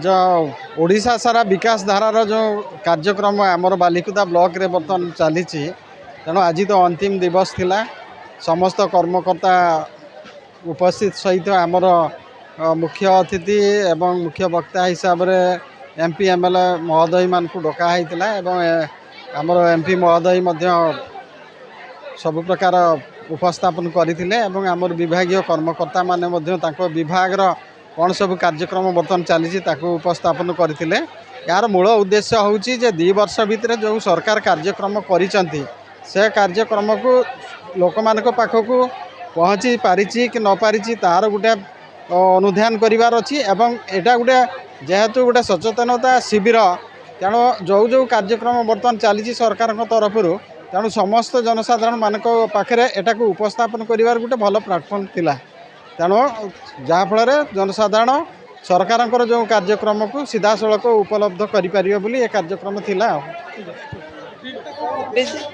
ଯେଉଁ ଓଡ଼ିଶା ସାରା ବିକାଶ ଧାରାର ଯେଉଁ କାର୍ଯ୍ୟକ୍ରମ ଆମର ବାଲିକୁଦା ବ୍ଲକରେ ବର୍ତ୍ତମାନ ଚାଲିଛି, ତେଣୁ ଆଜି ତ ଅନ୍ତିମ ଦିବସ ଥିଲା। ସମସ୍ତ କର୍ମକର୍ତ୍ତା ଉପସ୍ଥିତ ସହିତ ଆମର ମୁଖ୍ୟ ଅତିଥି ଏବଂ ମୁଖ୍ୟ ବକ୍ତା ହିସାବରେ ଏମ୍ପି, ଏମ୍ଏଲ୍ଏ ମହୋଦୟମାନଙ୍କୁ ଡକା ହେଇଥିଲା ଏବଂ ଆମର ଏମ୍ପି ମହୋଦୟ ମଧ୍ୟ ସବୁ ପ୍ରକାର ଉପସ୍ଥାପନ କରିଥିଲେ ଏବଂ ଆମର ବିଭାଗୀୟ କର୍ମକର୍ତ୍ତାମାନେ ମଧ୍ୟ ତାଙ୍କ ବିଭାଗର କ'ଣ ସବୁ କାର୍ଯ୍ୟକ୍ରମ ବର୍ତ୍ତମାନ ଚାଲିଛି, ତାକୁ ଉପସ୍ଥାପନ କରିଥିଲେ। ଏହାର ମୂଳ ଉଦ୍ଦେଶ୍ୟ ହେଉଛି ଯେ 2 ବର୍ଷ ଭିତରେ ଯେଉଁ ସରକାର କାର୍ଯ୍ୟକ୍ରମ କରିଛନ୍ତି, ସେ କାର୍ଯ୍ୟକ୍ରମକୁ ଲୋକମାନଙ୍କ ପାଖକୁ ପହଞ୍ଚି ପାରିଛି କି ନ ପାରିଛି, ତାହାର ଗୋଟେ ଅନୁଧ୍ୟାନ କରିବାର ଅଛି। ଏବଂ ଏଇଟା ଗୋଟେ ଯେହେତୁ ଗୋଟେ ସଚେତନତା ଶିବିର, ତେଣୁ ଯେଉଁ ଯେଉଁ କାର୍ଯ୍ୟକ୍ରମ ବର୍ତ୍ତମାନ ଚାଲିଛି ସରକାରଙ୍କ ତରଫରୁ, ତେଣୁ ସମସ୍ତ ଜନସାଧାରଣମାନଙ୍କ ପାଖରେ ଏଟାକୁ ଉପସ୍ଥାପନ କରିବାର ଗୋଟେ ଭଲ ପ୍ଲାଟଫର୍ମ ଥିଲା। ତେଣୁ ଯାହାଫଳରେ ଜନସାଧାରଣ ସରକାରଙ୍କର ଯେଉଁ କାର୍ଯ୍ୟକ୍ରମକୁ ସିଧାସଳଖ ଉପଲବ୍ଧ କରିପାରିବେ ବୋଲି ଏ କାର୍ଯ୍ୟକ୍ରମ ଥିଲା। ଆଉ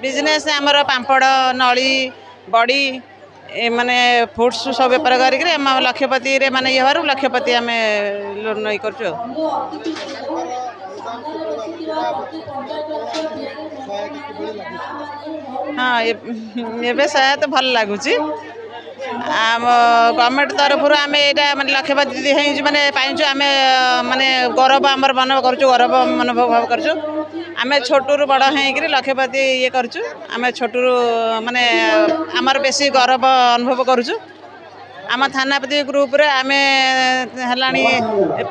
ବିଜନେସ୍ ଆମର ପାମ୍ପଡ଼, ନଳି, ବଡ଼ି, ଏ ମାନେ ଫ୍ରୁଟ୍ସ ସବୁ ବେପାର କରିକିରି ଆମ ଲକ୍ଷପତିରେ ମାନେ ଇଏ ହେବାରୁ ଲକ୍ଷପତି ଆମେ ଲୋନ୍ ଇଏ କରୁଛୁ। ଆଉ ହଁ, ଏବେ ସହାୟତା ଭଲ ଲାଗୁଛି। ଆମ ଗଭର୍ଣ୍ଣମେଣ୍ଟ ତରଫରୁ ଆମେ ଏଇଟା ମାନେ ଲକ୍ଷପତି ହେଇଛୁ, ମାନେ ପାଇଛୁ। ଆମେ ମାନେ ଗୌରବ ଆମର ମନ କରୁଛୁ, ଗୌରବ ଅନୁଭବ କରୁଛୁ। ଆମେ ଛୋଟରୁ ବଡ଼ ହେଇକିରି ଲକ୍ଷପତି ଇଏ କରୁଛୁ। ଆମେ ଛୋଟରୁ ମାନେ ଆମର ବେଶୀ ଗୌରବ ଅନୁଭବ କରୁଛୁ। ଆମ ଥାନାପତି ଗ୍ରୁପରେ ଆମେ ହେଲାଣି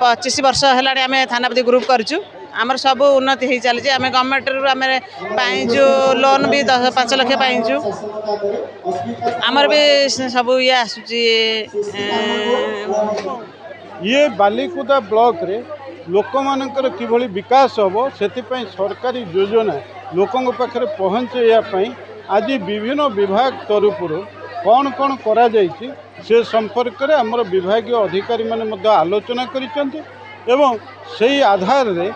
25 ବର୍ଷ ହେଲାଣି, ଆମେ ଥାନାପତି ଗ୍ରୁପ୍ କରିଛୁ। ଆମର ସବୁ ଉନ୍ନତି ହେଇ ଚାଲିଛି। ଆମେ ଗଭର୍ଣ୍ଣମେଣ୍ଟରୁ ଆମେ ପାଇଛୁ ଲୋନ୍ ବି 10 5 ଲକ୍ଷ ପାଇଛୁ। ଆମର ବି ସବୁ ଇଏ ଆସୁଛି। ଇଏ ବାଲିକୁଦା ବ୍ଲକରେ ଲୋକମାନଙ୍କର କିଭଳି ବିକାଶ ହେବ, ସେଥିପାଇଁ ସରକାରୀ ଯୋଜନା ଲୋକଙ୍କ ପାଖରେ ପହଞ୍ଚାଇବା ପାଇଁ ଆଜି ବିଭିନ୍ନ ବିଭାଗ ତରଫରୁ କ'ଣ କ'ଣ କରାଯାଇଛି, ସେ ସମ୍ପର୍କରେ ଆମର ବିଭାଗୀୟ ଅଧିକାରୀମାନେ ମଧ୍ୟ ଆଲୋଚନା କରିଛନ୍ତି ଏବଂ ସେଇ ଆଧାରରେ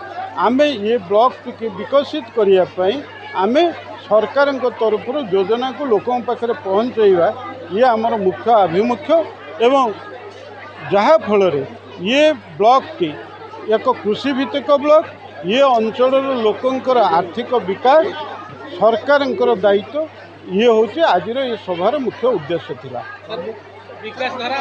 ଆମେ ଏ ବ୍ଲକଟିକୁ ବିକଶିତ କରିବା ପାଇଁ ଆମେ ସରକାରଙ୍କ ତରଫରୁ ଯୋଜନାକୁ ଲୋକଙ୍କ ପାଖରେ ପହଞ୍ଚାଇବା, ଇଏ ଆମର ମୁଖ୍ୟ ଆଭିମୁଖ୍ୟ। ଏବଂ ଯାହାଫଳରେ ଇଏ ବ୍ଲକଟି ଏକ କୃଷିଭିତ୍ତିକ ବ୍ଲକ, ଇଏ ଅଞ୍ଚଳର ଲୋକଙ୍କର ଆର୍ଥିକ ବିକାଶ ସରକାରଙ୍କର ଦାୟିତ୍ୱ। ଇଏ ହେଉଛି ଆଜିର ଏ ସଭାର ମୁଖ୍ୟ ଉଦ୍ଦେଶ୍ୟ ଥିଲା। ବିକାଶ ଧାରା।